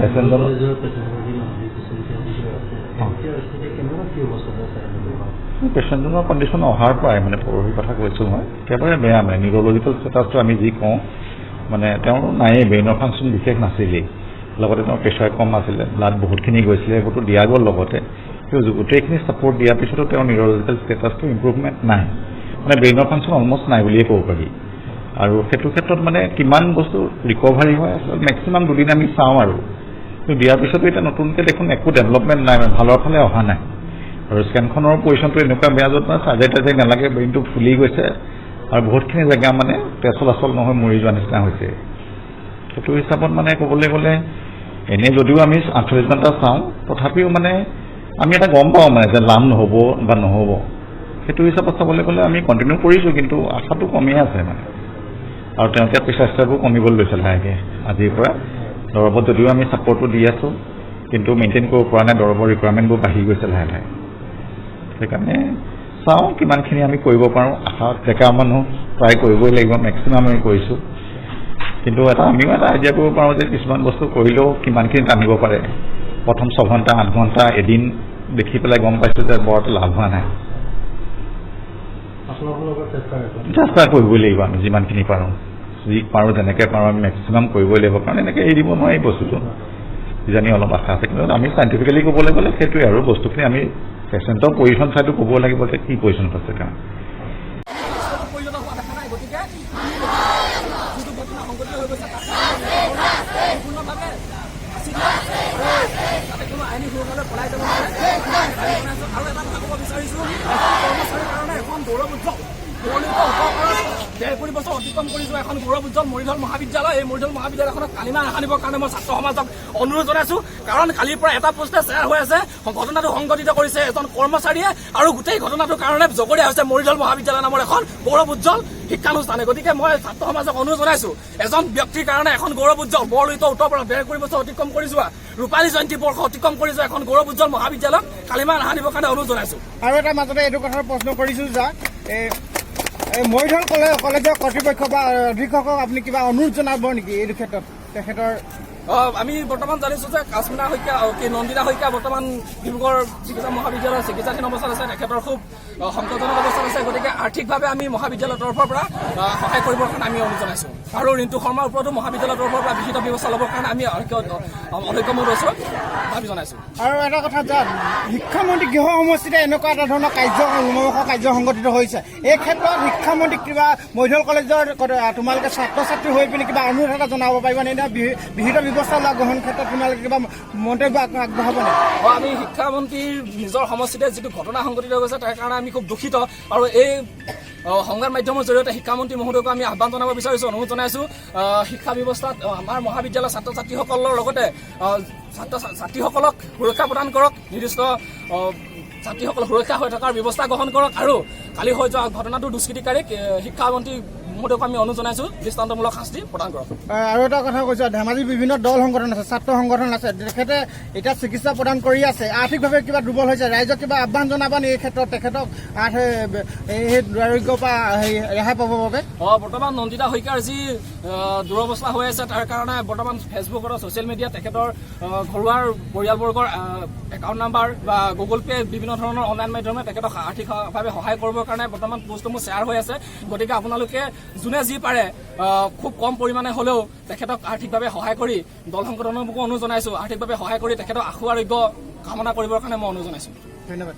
পেচেণ্টজনৰ কলেজৰ পেচেণ্টগৰাকী আছে, এতিয়া স্থিতি কেনেকুৱা, কি অৱস্থাত আছে? পেচেণ্টজনৰ কণ্ডিশ্যন অহাৰ পৰাই, মানে পৰহি কথা কৈছোঁ মই, একেবাৰে বেয়া। মানে নিউৰলজিকেল ষ্টেটাছটো আমি যি কওঁ, মানে তেওঁৰ নায়েই, ব্ৰেইনৰ ফাংচন বিশেষ নাছিলেই। লগতে তেওঁৰ প্ৰেছাৰ কম আছিলে, ব্লাড বহুতখিনি গৈছিলে, সেইবোৰতো দিয়া গ'ল। লগতে কিন্তু গোটেইখিনি ছাপৰ্ট দিয়াৰ পিছতো তেওঁৰ নিউৰলজিকেল ষ্টেটাছটো ইম্প্ৰুভমেণ্ট নাই, মানে ব্ৰেইনৰ ফাংচন অলমষ্ট নাই বুলিয়ে ক'ব পাৰি। আৰু সেইটো ক্ষেত্ৰত মানে কিমান বস্তু ৰিকভাৰী হয়, আচলতে মেক্সিমাম 2 দিন আমি চাওঁ। আৰু কিন্তু দিয়াৰ পিছতো এতিয়া নতুনকৈ দেখোন একো ডেভেলপমেণ্ট নাই, মানে ভালৰ ফালে অহা নাই। আৰু স্কেনখনৰ পজিশ্যনটো এনেকুৱা বেয়া, য'ত মানে চাৰ্জাৰী তাৰ্জাৰী নালাগে, ব্ৰেইনটো ফুলি গৈছে আৰু বহুতখিনি জেগা মানে তেজ চলাচল নহয়, মৰি যোৱা নিচিনা হৈছে। সেইটো হিচাপত মানে ক'বলৈ গ'লে, এনেই যদিও আমি 48 ঘণ্টা চাওঁ, তথাপিও মানে আমি এটা গম পাওঁ মানে যে লাভ নহ'ব বা নহ'ব। সেইটো হিচাপত চাবলৈ গ'লে আমি কণ্টিনিউ কৰিছোঁ, কিন্তু আশাটো কমেই আছে মানে। আৰু তেওঁ এতিয়া প্ৰেছাৰ চেছাৰবোৰ কমিবলৈ লৈছে লাহেকৈ আজিৰ পৰা। দৰৱত যদিও আমি ছাপৰ্টটো দি আছোঁ, কিন্তু মেইনটেইন কৰিব পৰা নাই, দৰৱৰ ৰিকুৱাৰমেণ্টবোৰ বাঢ়ি গৈছে লাহে লাহে। সেইকাৰণে চাওঁ কিমানখিনি আমি কৰিব পাৰোঁ। আশা, ডেকা মানুহ, ট্ৰাই কৰিবই লাগিব। মেক্সিমাম আমি কৰিছোঁ, কিন্তু এটা আমিও এটা আইডিয়া কৰিব পাৰোঁ যে কিছুমান বস্তু কৰিলেও কিমানখিনি টানিব পাৰে। প্ৰথম 6 ঘণ্টা, 8 ঘণ্টা, এদিন দেখি পেলাই গম পাইছোঁ যে বৰ এটা লাভ হোৱা নাই। আপোনাৰ ফালৰ পৰা চেষ্টা ৰাখক। চেষ্টা কৰিবই লাগিব। আমি যিমানখিনি পাৰোঁ, যি পাৰোঁ, যেনেকৈ পাৰোঁ, আমি মেক্সিমাম কৰিবই লাগিব, কাৰণ এনেকৈ এৰি দিব নোৱাৰি বস্তুটো। কিজানি অলপ আশা আছে, কিন্তু আমি চাইণ্টিফিকেলি ক'বলৈ গ'লে সেইটোৱে আৰু বস্তুখিনি আমি পেচেণ্টৰ পজিশ্যন চাইতো ক'ব লাগিব যে কি পজিশ্যনত আছে তেওঁ। পৰিণত হোৱা দেখা নাই। গতিকে যিটো ঘটনা সংঘটিত হৈ গৈছে, তাক সম্পূৰ্ণভাৱে ফাঁচি দিয়ক আৰু যাতে কোনো আইনী সুৰক্ষালৈ পলাই যাব নোৱাৰে দাবী জনাইছোঁ। আৰু এটা কথা ক'ব বিচাৰিছোঁ, এখন কৰ্মচাৰীৰ কাৰণে এখন গৌৰৱ উজ্জ্বল বৰলুইত উত্তৰপাৰত 1.5 কোটি বছৰ অতিক্ৰম কৰি যোৱা এখন গৌৰৱ উজ্জ্বল মৰিধল মহাবিদ্যালয়, এই মৰিধল মহাবিদ্যালয়খনক কালিমা নাসানিবৰ কাৰণে মই ছাত্ৰ সমাজক অনুৰোধ জনাইছো। কাৰণ কালিৰ পৰা এটা পোষ্টে শ্বেয়াৰ হৈ আছে, ঘটনাটো সংঘটিত কৰিছে এজন কৰ্মচাৰীয়ে আৰু গোটেই ঘটনাটোৰ কাৰণে জগৰীয়া হৈছে মৰিধল মহাবিদ্যালয় নামৰ এখন গৌৰৱ উজ্জ্বল শিক্ষানুষ্ঠানে। গতিকে মই ছাত্ৰ সমাজক অনুৰোধ জনাইছো, এজন ব্যক্তিৰ কাৰণে এখন গৌৰৱ উজ্জ্বল বৰলুইত উত্তৰপাৰত 1.5 কোটি বছৰ অতিক্ৰম কৰি যোৱা, ৰূপালী জয়ন্তী বৰ্ষ অতিক্ৰম কৰি যোৱা এখন গৌৰৱ উজ্জ্বল মহাবিদ্যালয়ক কালিমা নাসানিবৰ কাৰণে অনুৰোধ জনাইছো। আৰু এটা মাজতে এইটো কথাৰ প্ৰশ্ন কৰিছো যা এই এই মৰিধল কলেজৰ কৰ্তৃপক্ষ বা অধীক্ষকক আপুনি কিবা অনুৰোধ জনাব নেকি এইটো ক্ষেত্ৰত তেখেতৰ? আমি বৰ্তমান জানিছো যে কাশ্মীৰা শইকীয়া, কি নন্দিতা শইকীয়া বৰ্তমান ডিব্ৰুগড় চিকিৎসা মহাবিদ্যালয়ৰ চিকিৎসাধীন অৱস্থাত আছে। তেখেতৰ খুব সংকটজনক অৱস্থাত আছে। গতিকে আৰ্থিকভাৱে আমি মহাবিদ্যালয়ৰ তৰফৰ পৰা সহায় কৰিবৰ কাৰণে আমি অনুৰোধ জনাইছো। আৰু ৰিণ্টু শৰ্মাৰ ওপৰতো মহাবিদ্যালয়ৰ তৰফৰ পৰা বিহিত ব্যৱস্থা ল'বৰ কাৰণে আমি অধ্যক্ষ মহোদয়ৰ ওচৰত দাবী জনাইছো। আৰু এটা কথা যা শিক্ষামন্ত্ৰী গৃহ সমষ্টিতে এনেকুৱা এটা ধৰণৰ কাৰ্য, লোমহৰ্ষক কাৰ্য সংঘটিত হৈছে, এই ক্ষেত্ৰত শিক্ষামন্ত্ৰীক কিবা মৰিধল কলেজৰ তোমালোকে ছাত্ৰ ছাত্ৰী হৈ পিনি কিবা অনুৰোধ এটা জনাব পাৰিবা নে? বিহিত ব্যৱস্থা লোৱা গ্ৰহণ ক্ষেত্ৰত তোমালোকে কিবা মন্তব্য আগবঢ়াব নেকি? আমি শিক্ষামন্ত্ৰীৰ নিজৰ সমষ্টিতে যিটো ঘটনা সংঘটিত হৈছে, তাৰ কাৰণে আমি খুব দুখিত। আৰু এই সংবাদ মাধ্যমৰ জৰিয়তে শিক্ষামন্ত্ৰী মহোদয়কো আমি আহ্বান জনাব বিচাৰিছোঁ, অনুৰোধ জনাইছোঁ, শিক্ষা ব্যৱস্থাত আমাৰ মহাবিদ্যালয়ৰ ছাত্ৰ ছাত্ৰীসকলৰ লগতে ছাত্ৰ ছাত্ৰীসকলক সুৰক্ষা প্ৰদান কৰক, নিৰ্দিষ্ট ছাত্ৰীসকল সুৰক্ষা হৈ থকাৰ ব্যৱস্থা গ্ৰহণ কৰক। আৰু কালি হৈ যোৱা ঘটনাটো দুষ্কৃতিকাৰীক শিক্ষামন্ত্ৰী মহোদয়ক আমি অনুৰোধ জনাইছোঁ, দৃষ্টান্তমূলক শাস্তি প্ৰদান কৰক। আৰু এটা কথা কৈছো, ধেমাজিৰ বিভিন্ন দল সংগঠন আছে, ছাত্ৰ সংগঠন আছে, তেখেতে এতিয়া চিকিৎসা প্ৰদান কৰি আছে, আৰ্থিকভাৱে কিবা দুৰ্বল হৈছে, ৰাইজক কিবা আহ্বান জনাবা নি এই ক্ষেত্ৰত তেখেতক এই দুৰাৰোগ্যৰ পৰা হেৰি ৰেহাই পাবৰ বাবে? বৰ্তমান নন্দিতা শইকীয়াৰ যি দুৰৱস্থা হৈ আছে, তাৰ কাৰণে বৰ্তমান ফেচবুকত, ছ'চিয়েল মিডিয়াত তেখেতৰ ঘৰুৱাৰ পৰিয়ালবৰ্গৰ একাউণ্ট নাম্বাৰ বা গুগল পে', বিভিন্ন ধৰণৰ অনলাইন মাধ্যমে তেখেতক আৰ্থিকভাৱে সহায় কৰিবৰ কাৰণে বৰ্তমান পোষ্টসমূহ শ্বেয়াৰ হৈ আছে। গতিকে আপোনালোকে যোনে যি পাৰে, খুব কম পৰিমাণে হ'লেও তেখেতক আৰ্থিকভাৱে সহায় কৰি, দল সংগঠনকো অনুৰোধ জনাইছোঁ, আৰ্থিকভাৱে সহায় কৰি তেখেতক আশু আৰোগ্য কামনা কৰিবৰ কাৰণে মই অনুৰোধ জনাইছোঁ। ধন্যবাদ।